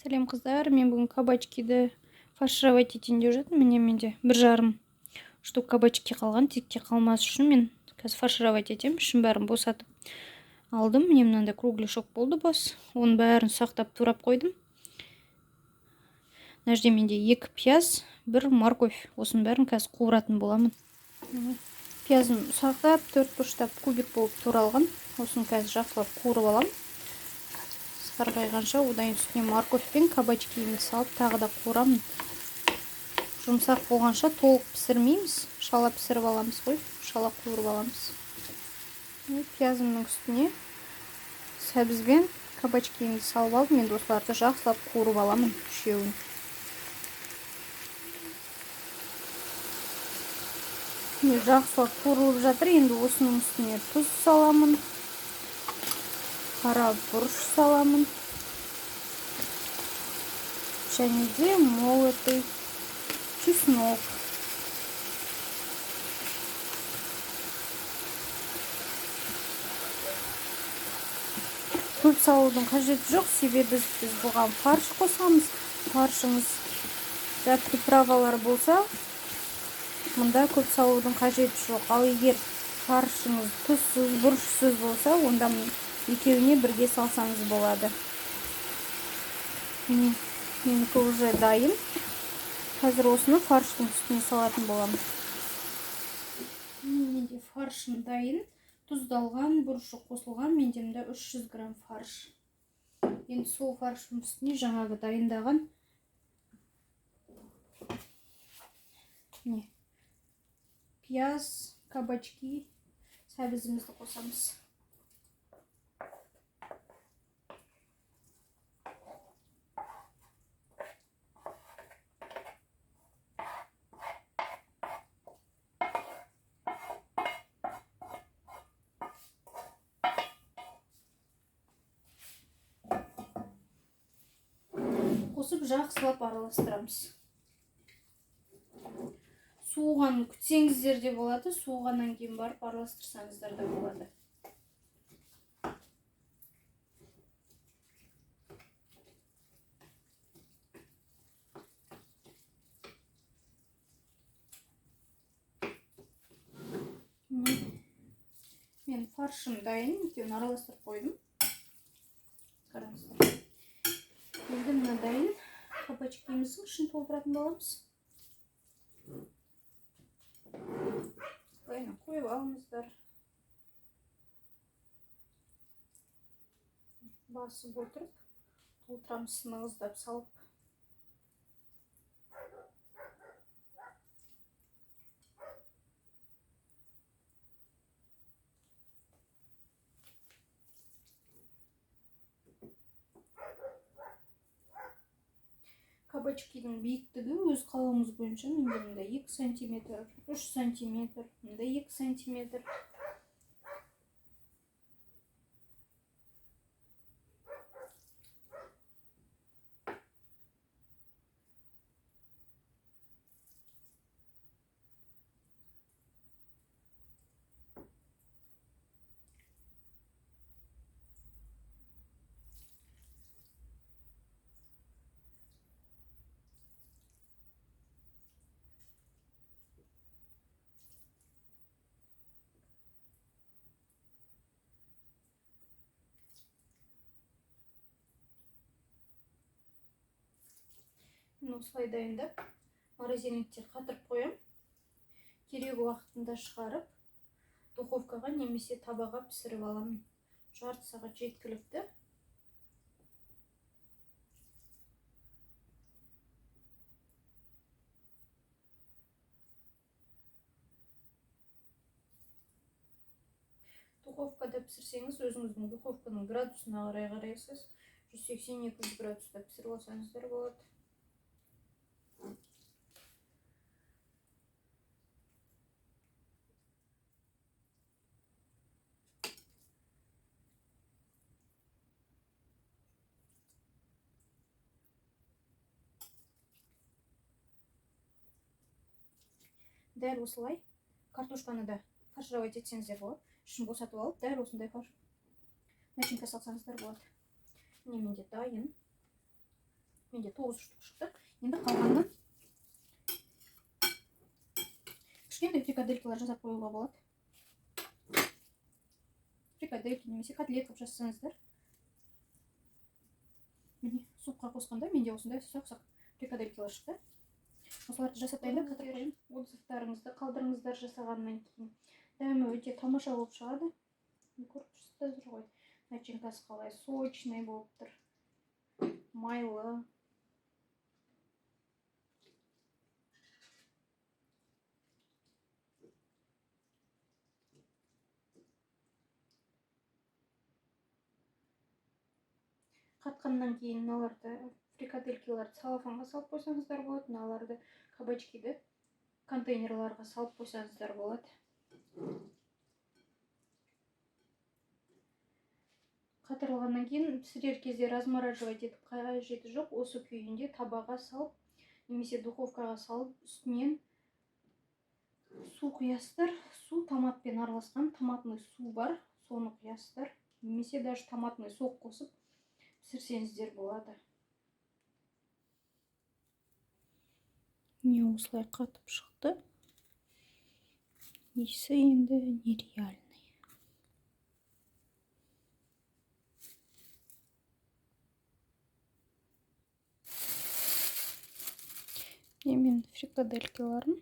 Сәлем, қыздар! Мен бүгін кабачкиді фаршировать етейін деп жатырмын. Міне, менде 1,5 штук кабачки қалған. Текке қалмас үшін мен қазір фаршировать етемін. Ішін бәрін босатып алдым. Міне, мынандай кругляшок болды бос. Оның бәрін ұсақтап турап қойдым. Мына жерде менде 2 пияз, 1 морковь. Осының бәрін қазір қуыратын боламын. Міне, пиязын ұсақтап, төрт бұрыштап кубик болып туралған. Осыны қазір жақсылап қуырып аламын сарғайғанша. Одан үстіне морковь пен кабачкиімді салып, тағы да қуырамын. Жұмсақ болғанша толық пісірмейміз, шала пісіріп аламыз ғой, шала қуырып аламыз. Пиязымның үстіне сәбіз бен кабачкиімді салып алдым. Енді осыларды жақсылап қуырып аламын үшеуін. Міне, жақсылап қуырылып жатыр. Енді осының үстіне тұз саламын, қара бұрыш саламын және де молотый чеснок. Көп салудың қажеті жоқ, себебі біз бұған фарш қосамыз. Фаршыңыз да приправалар болса, мұнда көп салудың қажеті жоқ. Ал егер фаршыңыз тұзсыз, бұрышсыз болса, онда екеуіне бірге салсаңыз болады. Міне, менікі уже дайын. Қазір осыны фарштың үстіне салатын боламын. Менде фаршым дайын, тұздалған, бұрышы қосылған. Менде мында 300 грамм фарш. Енді сол фарштың үстіне жаңағы дайындаған, міне, пияз, кабачки, сәбізімізді қосамыз. Қосып, жақсылап араластырамыз. Суығанын күтсеңіздер де болады, суығаннан кейін барып араластырсаңыздар да болады. Мен фаршым дайын, екеуін араластырып қойдым. Қараңыздар. Енді мына дайын кабачкиміздің ішін толтыратын боламыз. Былайынан қойып алыңыздар. Басып отырып толтырамыз, нығыздап салып. Кабачкидің биіктігі өз қалауыңыз бойынша. Менде мында 2 сантиметр, 3 сантиметр, мында 2 сантиметр. Осылай дайындап, морозильникте қатырып қоямын. Керек уақытында шығарып, духовкаға немесе табаға пісіріп аламын. Жарты сағат жеткілікті. Духовкада пісірсеңіз, өзіңіздің духовканың градусына қарай қарайсыз. 180-200 градуста пісіріп алсаңыздар болады. Дәл осылай картошканы да фаршировать етсеңіздер болады. Ішін босатып алып, дәл осындай фарш начинка салсаңыздар болады. Міне, менде дайын. Менде 9 штук шықты. Енді қалғанын кішкентай фрикаделькалар жасап қоюға болады. Фрикадельки немесе котлет қылып жасасаңыздар. Міне, супқа қосқанда менде осындай ұсақ-ұсақ фрикаделькалар шықты. Осыларды жасап дайындап қатырып қоямын. Отзывтарыңызды қалдырыңыздар жасағаннан кейін. Дәмі өте тамаша болып шығады. Көріп тұрсыздар ғой. Начинкасы қалай сочный болып тұр. Майлы. Қатқаннан кейін мыналарды, фрикаделькаларды целлофанға салып қойсаңыздар болады, мыналарды, кабачкиді контейнерларға салып қойсаңыздар болады. Қатырылғаннан кейін пісірер кезде размораживать етіп қажеті жоқ, осы күйінде табаға салып немесе духовкаға салып үстінен су құясыздар. Су томатпен араласқан томатный су бар, соны құясыздар, немесе даже томатный сок қосып пісірсеңіздер болады. Міне осылай қатып шықты. Иісі енді нереальный. Міне менің фрикаделькаларым.